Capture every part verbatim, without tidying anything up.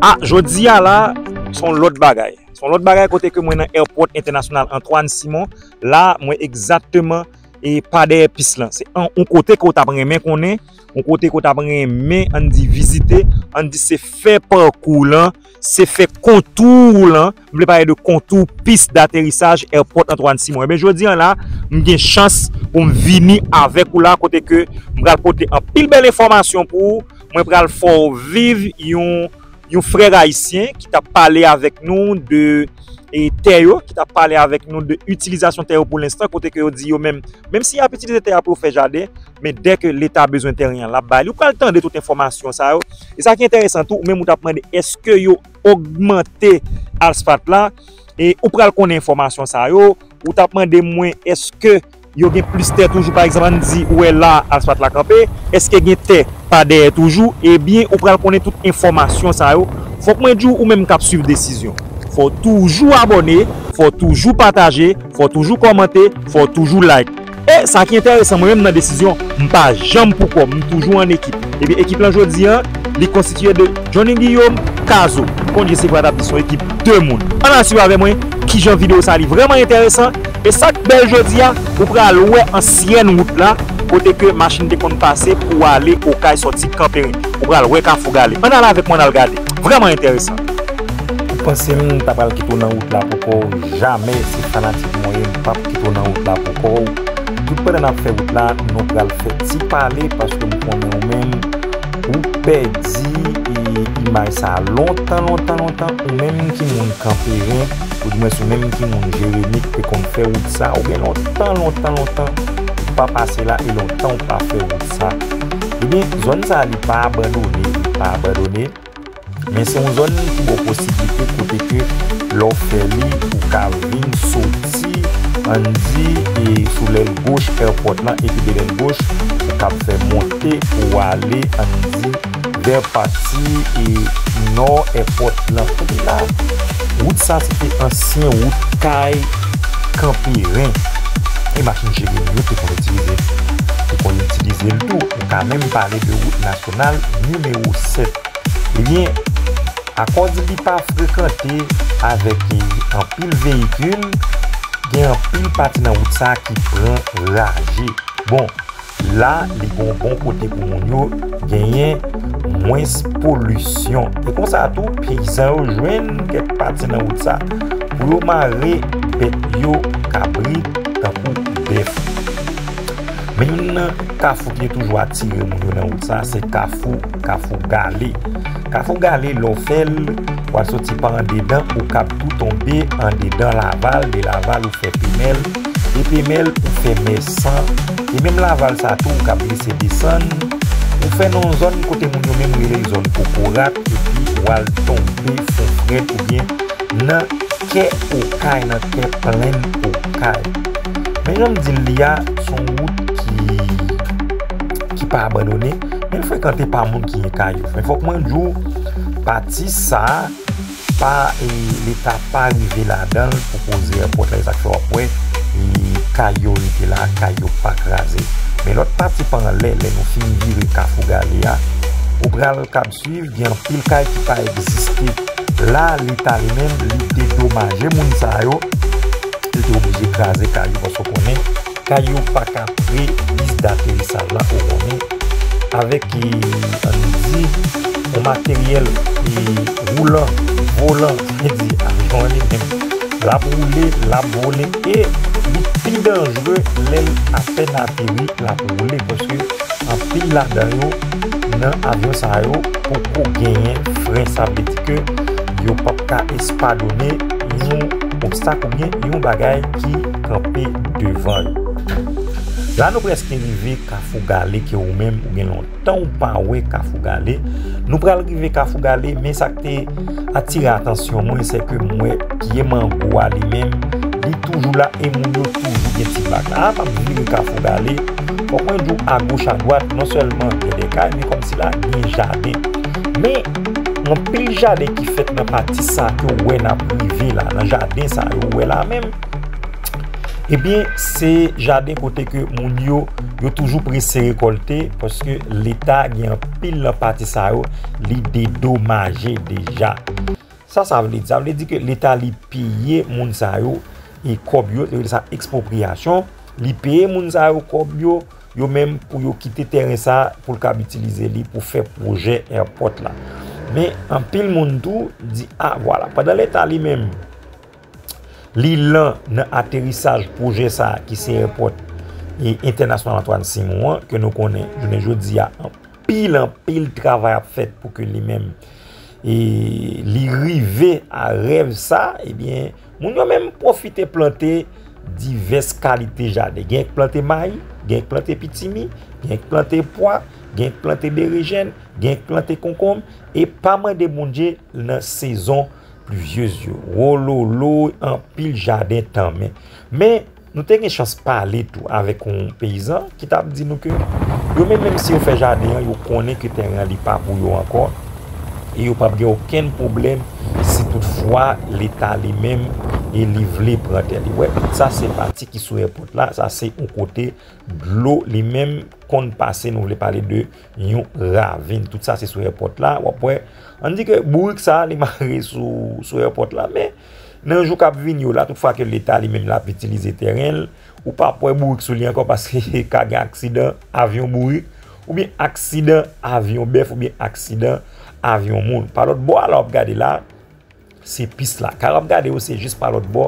A, jodi a la, se yon lòt bagay. Se yon lòt bagay kote ke mwen nan airport entènasyonal Antoine Simon. La, mwen egzakteman e pa dèyè pis lan. Se an, yon kote ke w t ap renmen konnen, yon kote ke w t ap renmen, ann di, vizite, ann di, se fè pakou lan, se fè kontou lan. M vle pale de kontou pis daterisaj airport Antoine Simon. Ebyen, jodi a la, m gen chans pou m vini avèk ou la, kote ke m pral pote anpil bèl enfòmasyon pou ou. Mwen pral fè w viv yon, yon frè ayisyen ki t ap pale avèk nou de, e, tè yo, ki t ap pale avèk nou de itilizasyon tè yo pou lenstan, kote ke yo di yo menm, menm si y ap itilize tè a pou yo fè jaden, men dèke Leta bezwen teren an, l ap bay li. Ou pral tande tout enfòmasyon sa yo. E sa ki enteresan tou, ou menm ou t ap mande èske yo ogmante asfalt la, e ou pral konnen enfòmasyon sa yo. Ou t ap mande mwen èske yo gen plis tè toujou, pa egzanp, ann di, ou wè la, asfalt la kanpe, èske gen tè pa dèyè toujou? Ebyen, ou pral konnen tout enfòmasyon sa yo. Fòk mwen di w, ou menm k ap swiv Desizyon, fò w toujou abòne, fò w toujou pataje, fò w toujou kòmante, fò w toujou like. E sa ki enteresan, mwen menm nan Desizyon, m pa janm pou kò m, m toujou an ekip. Ebyen, ekip lan jodi a, li konstitiye de Johnny Guillaume, Kazo. Ou konn jan se vre, t ap di se yon ekip de moun. Ann al swiv avè mwen kijan videyo sa li vrèman enteresan. E sa k bèl jodi a, ou pral wè ansyèn wout la, kote ke machin te konn pase pou ale Okay sòti Kanperen. Ou pral wè Kafou Gale. Ann al avèk mwen, ann al gade. Vrèman enteresan. Ou panse m ta pral kite w nan wout la pou kò w? Jamè, se fanatik mwen ye, m p ap kite w nan wout la pou kò w. Tout pandan n ap fè wout la, nou pral fè ti pale paske m konnen ou menm, ou pèdi, e, imaj sa lontan, lontan, lontan. Ou menm ki moun Kanperen, oudimwens ou menm ki moun Jeremi ki te konn fè wout sa, ou gen lontan, lontan, lontan ou pa pase la e lontan ou pa fè wout sa. Ebyen, zòn sa a, li pa abandone, li pa abandone. Men se yon zòn ki ba w posiblite kote ke lè w fè li, ou ka vin soti, ann di, e sou lèl goch airport lan, epi de lèl goch, ou kab fè monte pou w ale, ann di, vè pati, e, nò airport lan. Kote la, wout sa se te ansyen wout kay Kanperen. E machin Jeremi yo te konn itilize, te konn itilize l tou. Ou ka menm pale de wout nasyonal nimewo sèt. Ebyen, akòz li pa frekante avèk, e, anpil veyikil, gen anpil pati nan wout sa ki pran raje. Bon, la, li gon bon kote pou moun yo genyen mwens polisyon. E konsa tou, peyizan yo jwenn kèk pati nan wout sa pou yo mare bèt yo, kabrit, tankou bèf. Men youn nan kafou ki te toujou atire moun yo nan wout sa, se kafou, Kafou Gale. Kafou Gale, lè w fè l, w al soti pa andedan, ou kab tou tonbe andedan Laval, de Laval ou fè Pemèl, de Pemèl ou fè Mèsan, e menm Laval sa tou, ou kab glise desann, ou fè nan yon zòn kote moun yo menm rele l zòn Kokorat, epi w al tonbe Fon Frèt oubyen nan kè Okay, nan kè plenn Okay. Men jan m di l li a, se yon wout ki, ki pa abandone, men l frekante pa moun ki gen kay yo. Men fòk mwen di w, pati sa a, pa, e, Leta pa rive ladan l pou koze airport la, e sa k fè w ap wè, e, kay yo rete la, kay yo pa kraze. Men lòt pati pa anlè, lè nou fin vire Kafou Gale a, ou pral kab swiv, gen anpil kay ki pa egziste. La, Leta li menm, li dedomaje moun sa yo. Li te oblije kraze kay yo paske w konnen, kay yo pa ka pre pis daterisaj la, ou konnen. Avèk, e, ann di, yon materyèl, e, woulan, volan, sa vle di avyon an li menm, l ap woule, l ap vole, e li pi danjre lè l apèn ateri, l ap woule, paske anpil ladan yo nan avyon sa yo poko genyen fren. Sa vle di ke yo p ap ka espadone yon obstak oubyen yon bagay ki kanpe devan yo. La, nou prèske rive Kafou Gale, ke ou menm, ou gen lontan ou pa wè Kafou Gale. Nou pral rive Kafou Gale, men sa k te atire atansyon mwen, se ke m wè pye mango a li menm, li toujou la e moun yo toujou gen ti bak la. A, m ap vire Kafou Gale, fòk mwen di w, agoch adwat, non sèlman gen de kay, men kòmsi la gen jaden. Men, anpil jaden ki fèt nan pati sa ke w wè n ap rive la, nan jaden sa yo wè la menm. Ebyen, se jaden kote ke moun yo, Yo toujou prese rekòlte, paske Leta gen anpil nan pati sa yo, li dedomaje deja. Sa sa vle di? Sa vle di ke Leta li peye moun sa yo e kòb yo, yo rele sa ekspropriyasyon, li peye moun sa yo kòb yo, yo menm pou yo kite tèren sa pou l kab itilize li pou fè pwojè èpòt la. Men anpil moun tou di, a, vwala, pandan Leta li menm, li lan nan aterisaj pwojè sa a ki se èpòt e entènasyonal Antoine Simon an, ke nou konnen jounen jodi a anpil, anpil travay ap fèt pou ke li menm e li rive a rèv sa, ebyen, moun yo menm pwofite plante divès kalite jaden. Gen k plante mayi, gen k plante pitimi, gen k plante pwa, gen k plante berejèn, gen k plante konkonm, e pa mande Bondye nan sezon plivyez yo. Wololo, anpil jaden tanmen. Men, nou te gen chans pale tou avèk yon peyizan ki t ap di nou ke yo menm, menm si yo fè jaden an, yo konnen ke tèren an li pa pou yo ankò, e yo p ap gen okenn pwoblèm si toutfwa Leta li menm e li vle pran tè li. Wè, sa se pati ki sou èpòt la, sa se yon kote dlo li menm konn pase, nou vle pale de yon ravin. Tout sa se sou èpòt la, w ap wè. Ann di ke bourik sa a, li mare sou, sou èpòt la, men nan jou k ap vini yo la, toutfwa ke Leta li menm l ap itilize tèren l, ou p ap wè bourik sou li ankò paske ka gen aksidan avyon bourik, oubyen aksidan avyon bèf, oubyen aksidan avyon moun. Pa lòt bò a la w ap gade la, se pis la. Ka w ap gade yo se jis pa lòt bò,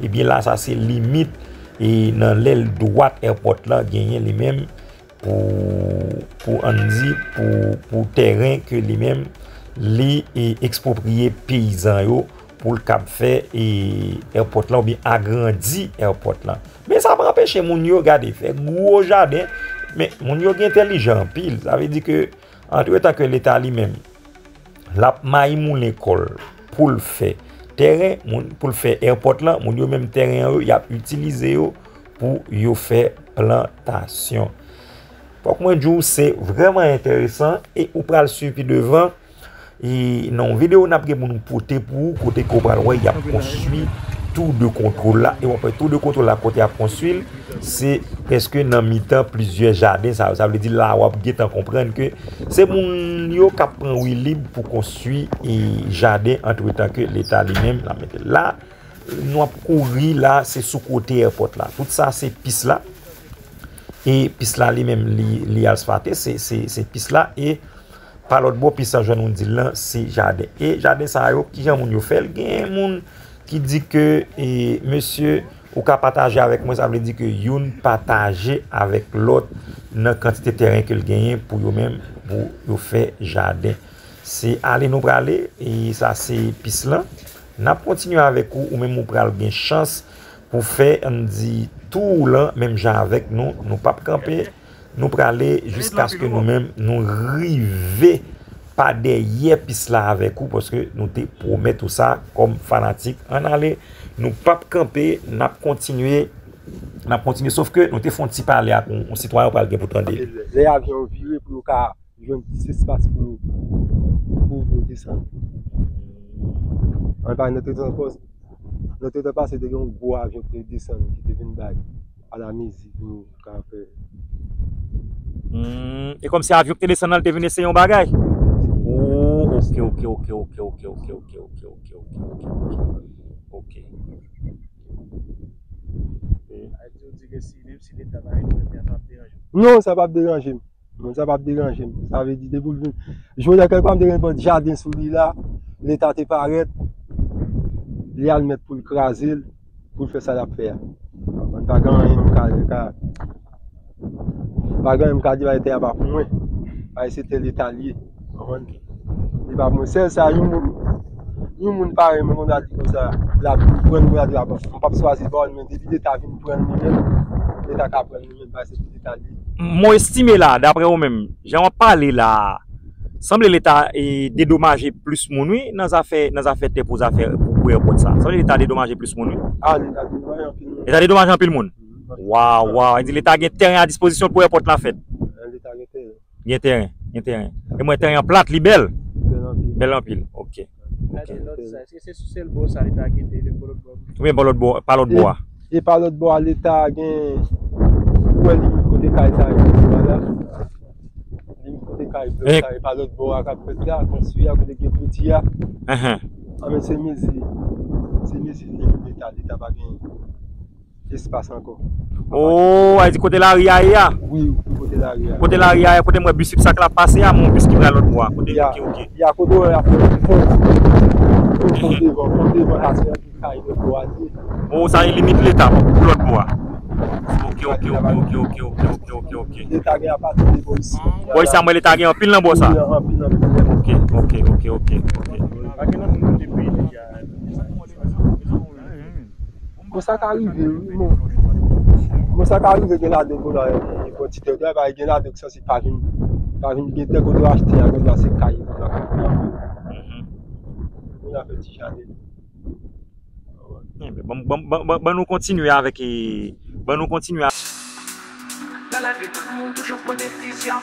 ebyen la sa se limit e nan lèl dwat èpòt la genyen li menm pou, pou ann di, pou, pou tèren ke li menm li e ekspropriye peyizan yo pou l kab fè e èpòt la oubyen agrandi èpòt la. Men sa pa anpeche moun yo gade fè gwo jaden, men moun yo gen entèlijan anpil. Sa vle di ke antretan ke Leta li menm l ap mayi moulen kò l pou l fè tèren, moun, pou l fè èpòt la, moun yo menm tèren an yo, y ap itilize yo pou yo fè plantasyon. Fòk mwen di w, se vrèman enteresan e ou pral swiv pi devan. E nan yon videyo n ap gen pou nou pote pou ou, kote ke w pral wè y ap konstwi tou de kontwòl la, e w ap wè tou de kontwòl la kote y ap konstwi l, se prèske nan mitan plizyè jaden sa yo. Sa vle di la w ap gentan konprann ke se moun yo k ap pran wi lib pou konstwi e jaden antretan ke Leta li menm l ap mete l la. Nou ap kouri la, se sou kote èpòt la. Tout sa se pis la. E pis la li menm li, li asfalte, se, se, se pis la. E pa lòt bò, pis la jan nou di l lan, se jaden. E jaden sa yo, kijan moun yo fè l? Gen moun ki di ke, e, mesye, ou ka pataje avèk mwen, sa vle di ke youn pataje avèk lòt nan kantite tèren ke l genyen pou yo menm, pou yo fè jaden. Se ale nou prale, e sa se pis lan. N ap kontinye avèk ou, ou menm ou pral gen chans pou fè, ann di, tou w lan, menm jan avèk nou, nou p ap kanpe, nou prale jiskaske nou menm, nou rive pa dèyè pis la avèk ou, paske nou te pwomèt ou sa kòm fanatik. Ann ale, nou p ap kanpe, n ap kontinye, n ap kontinye, sof ke nou te fè yon ti pale ak yon, yon sitwayen ou pral gen pou tande. Lè avyon vire pou yo ka jwenn plis espas pou, pou yo desann. Ann pale nan tretè pòs, nan tretè pase te gen yon gwo avyon ki te desann, ki te vin bay a la mezi pou yo ka fè. Hmm, e kòmsi avyon ki te desann nan, li te vin eseye yon bagay? Oh, ok, ok, ok. Ok. Ayiti, ou di ke si, menm si Leta ta vin fè tèt ap deranje. Non, sa p ap deranje m. Moun sa p ap deranje m. Sa vle di, depi l vin, jodi a, kèlkeswa m te gen nenpòt jaden sou li la, Leta te parèt, li al mèt pou l kraze l, pou l fè sa l ap fè a. Konprann? Pa gen anyen m ka, ka, pa gen anyen m ka di, bagay tè a pa pou mwen. Bagay se tè Leta l ye. Konprann? Li pa pou mwen. Sèl sa, yon moun, yon moun parèy mwen, konn al di konsa, l ap pran mwen, l ap di, a bon, m p ap chwazi pawòl, men depi Leta vin pran li menm, Leta ka pran li menm, bagay se pou Leta l ye. M, mwen estime la, daprè ou menm, jan w ap pale la a, sanble Leta, e, dedomaje plis moun, wi, nan zafè, nan zafè tè pou zafè, pou, pou èpòt sa. Sanble Leta dedomaje plis moun, wi. A, Leta dedomaje anpil moun. Leta dedomaje anpil moun. Waw, waw. Sa vle di Leta gen tèren a dispozisyon pou èpòt la fèt. Leta gen tèren. Gen tèren, gen tèren. E mwen tèren an plat, li bèl. Bèl anpil. Bèl anpil. Ok. Ok. Gade lòt sa, èske se sou sèl bò sa Leta gen tèren, bò lòt bò? Oubyen bò lòt bò, pa lòt bò a? E, e pa lòt bò a, Leta gen, Ou wè limit kote kay sa yo, la. Limit kote kay blòk sa yo, pa lòt bò a k ap fèt la, konstwi a, kote gen kloti a. Enhen. Anben, se mezi, se mezi limit Leta, Leta pa gen espas ankò. Oh, a di kote lari a ye a? Wi, wi, kote lari a. Kote lari a ye, kote m wè bis Ipsak la pase a, men yon bis ki pral lòt bò a. Kote, ya, ok, ok. Ya, kote w wè y ap fè pon. Pon, pon devan, pon devan la, se yon kay lòt bò a li ye. Oh, sa e limit Leta, bon, pou lòt bò a. Ok, ok, ok, ok, ok, ok, ok, ok, ok. Leta gen apati de bò isi. Bò isi a, mwen Leta gen anpil nan bò sa. Wi, anpil, anpil. Ok, ok, ok, ok, ok. Pa gen lòt moun depi deja. Bon, sa ka rive, wi, bon. Bon, sa ka rive gen ladan, bon, la, e, bon, ti tè, dwa pa gen ladan ki sanse pa vin, pa vin gen tè kote yo achte a, men la se kay, bon, la, bon, la. Moun la fè ti jaden. Enben, ban, ban, ban, ban, ban nou kontinye avèk, e, ban nou kontinye a- Nan lavi, tout moun toujou pran desizyon.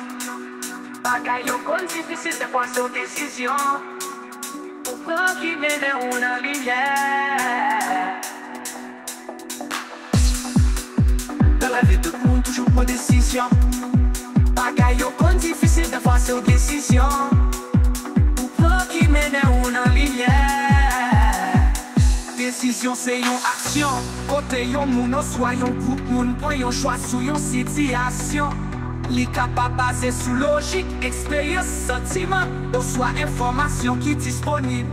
Bagay yo konn difisil, dèfwa se yon desizyon ou pran ki mennen ou nan limyè. Nan lavi, tout moun toujou pran desizyon. Bagay yo konn difisil, dèfwa se yon desizyon ou pran ki mennen ou nan limyè. Desizyon se yon aksyon kote yon moun oswa yon gwoup moun pran yon chwa sou yon sitiyasyon. Li kapab baze sou lojik, eksperyans, santiman, oswa enfòmasyon ki disponib.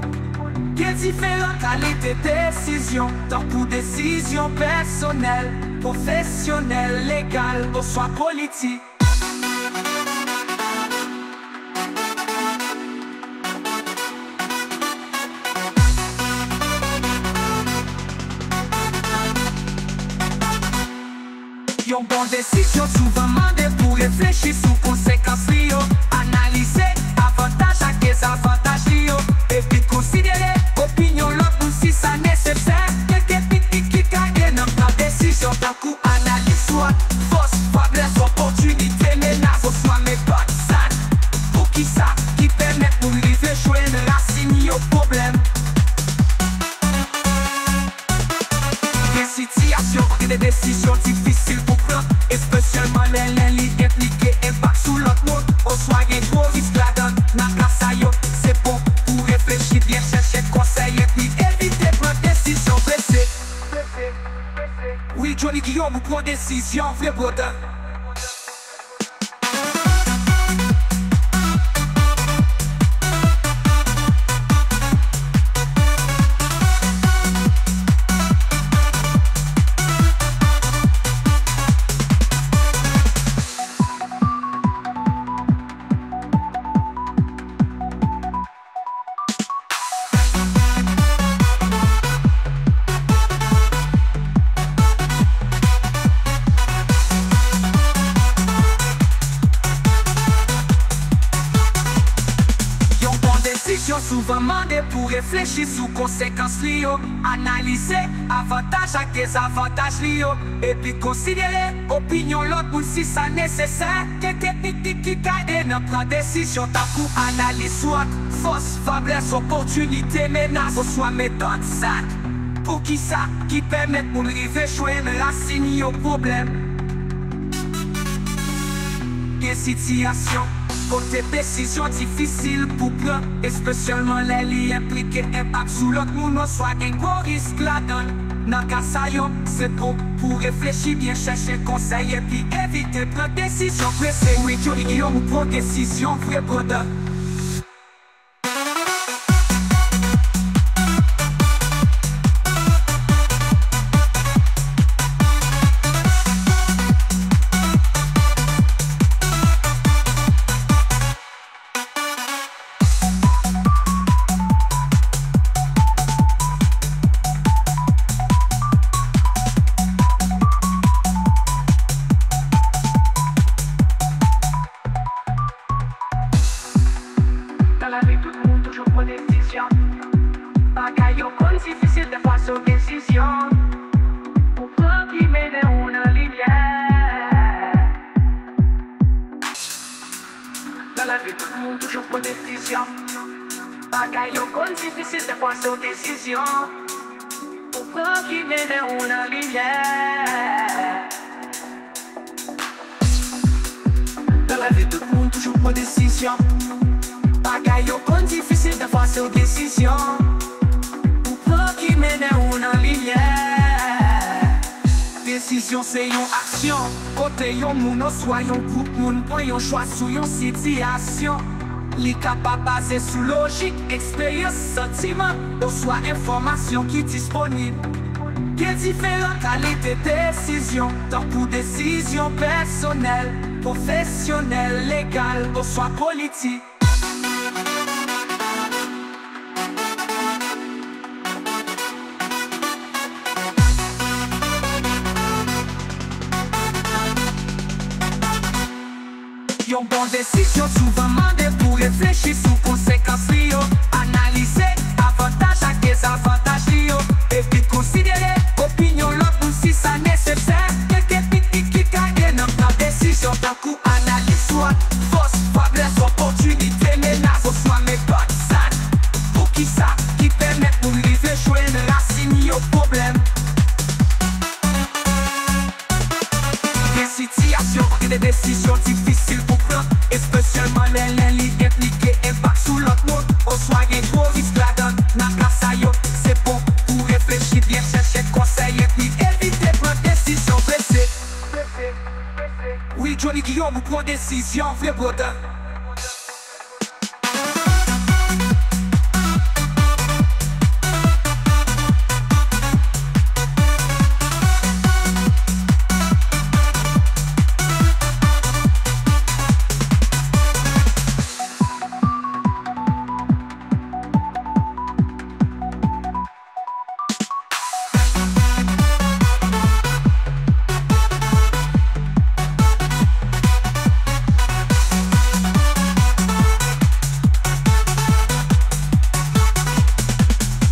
Gen diferan kalite desizyon, tankou desizyon pèsonèl, pwofesyonèl, legal, oswa politik. Yon bon desizyon souvan mande pou reflechi sou konsekans li yo, analize avantaj ak dezavantaj li yo, epi konsidere opinyon lòt moun si sa nesesè. Gen teknik ki ka ede nan pran desizyon, tankou analiz SWOT, fòs, feblès, opòtinite, menas, oswa metòd SAT. Poukisa ki pèmèt moun rive jwenn rasin yon pwoblèm. Gen sitiyasyon kote gen desizyon difisil pou pran, espesyalman lè, lè li enplike enpak sou lòt moun, oswa gen gwo risk ladan. Nan ka sa yo, se bon pou reflechi byen, chèche konsèy, epi evite pran desizyon prese. Wi, Johnny Guillaume, ou pran desizyon vre, brother. Yon bon desizyon souvan mande pou reflechi sou konsekans li yo, analize avantaj ak dezavantaj li yo, epi konsidere opinyon lòt moun si sa nesesè. Gen teknik ki ka ede nan pran desizyon, tankou analiz SWOT, fòs, feblès, opòtinite, menas, oswa metòd SAT. Poukisa ki pèmèt moun rive jwenn rasin yon pwoblèm? Gen sitiyasyon kote desizyon difisil pou pran, espesyalman lè li enplike enpak sou lòt moun oswa gen gwo risk ladan l. Nan ka sa yo, se bon pou reflechi byen, chèche konsèy, epi evite pran desizyon prese. Wi, Johnny Guillaume, ou pran desizyon vre, brother. Nan lavi, tout moun toujou pran desizyon. Bagay yo konn difisil, dèfwa se yon desizyon ou pran ki mennen ou nan limyè. Nan lavi, tout moun toujou pran desizyon. Bagay yo konn difisil, dèfwa se yon desizyon ou pran ki mennen ou nan limyè. Lavi tout moun toujou pran desizyon. Bagay yo konn difisil, dèfwa se yon desizyon ou pran ki mennen ou nan limyè. Desizyon se yon aksyon kote yon moun oswa yon gwoup moun pran yon chwa sou yon sitiyasyon. Li kapab baze sou lojik, eksperyans, santiman, oswa enfòmasyon ki disponib. Gen diferan kalite desizyon, tankou desizyon pèsonèl, pwofesyonèl, legal, oswa politik. Yon bon desizyon souvan mande pou reflechi sou konsekans li yo, analize avantaj ak dezavantaj li yo, epi konsidere opinyon lòt moun si sa nesesè. Gen teknik ki ka ede nan pran desizyon, tankou analiz SWOT, fòs, feblès, opòtinite, menas, oswa metòd SAT. Poukisa? Ki pèmèt moun rive jwenn rasin yon pwoblèm. Gen sitiyasyon kote gen desizyon difisil pou pran, espesyalman lè, lè li enplike enpak sou lòt moun, oswa gen gwo risk ladan. Nan ka sa yo, se bon pou reflechi byen, chèche konsèy, epi evite pran desizyon prese. Wi, Johnny Guillaume, ou pran desizyon vre, brother.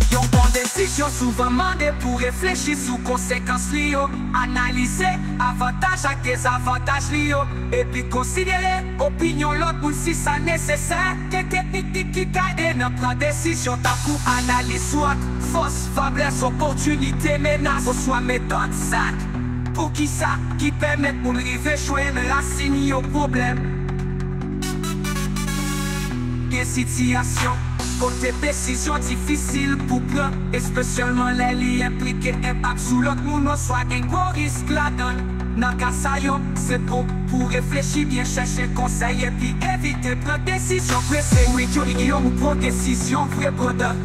Yon bon desizyon souvan mande pou reflechi sou konsekans li yo, analize avantaj ak dezavantaj li yo, epi konsidere opinyon lòt moun si sa nesesè. Gen teknik ki ka ede nan pran desizyon, tankou analiz SWOT, fòs, feblès, opòtinite, menas, oswa metòd SAT. Poukisa? Ki pèmèt moun rive jwenn rasin yon pwoblèm. Gen sitiyasyon kote desizyon difisil pou pran, espesyalman lè li enplike enpak sou lòt moun oswa gen gwo risk ladan. Nan ka sa yo, se bon pou reflechi byen, chèche konsèy, epi evite pran desizyon prese. Wi, Johnny Guillaume, ou pran desizyon vre, brother.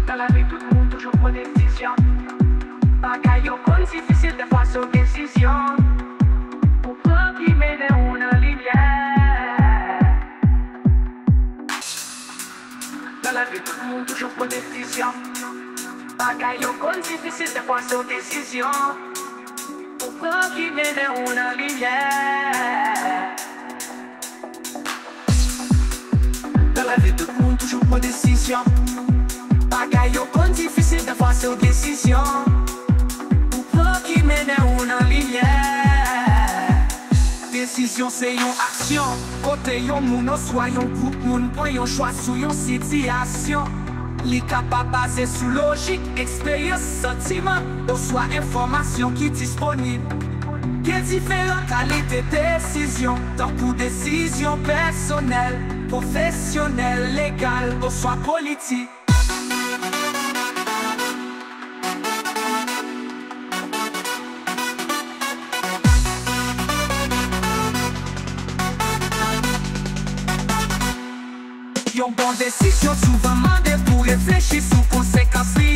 Nan lavi, tout moun toujou pran desizyon. Bagay yo konn difisil, dèfwa se yon desizyon ou pran ki mennen ou nan limyè. Nan lavi, tout moun toujou pran desizyon. Bagay yo konn difisil, dèfwa se yon desizyon ou pran ki mennen ou nan limyè. Nan lavi, tout moun toujou pran desizyon. Bagay yo konn difisil, dèfwa se yon desizyon ou pran ki mennen ou nan limyè. Desizyon se yon aksyon kote yon moun oswa yon gwoup moun pran yon chwa sou yon sitiyasyon. Li kapab baze sou lojik, eksperyans, santiman, oswa enfòmasyon ki disponib. Gen diferan kalite desizyon, tankou desizyon pèsonèl, pwofesyonèl, legal, oswa politik. Yon bon desizyon souvan mande pou reflechi sou konsekans li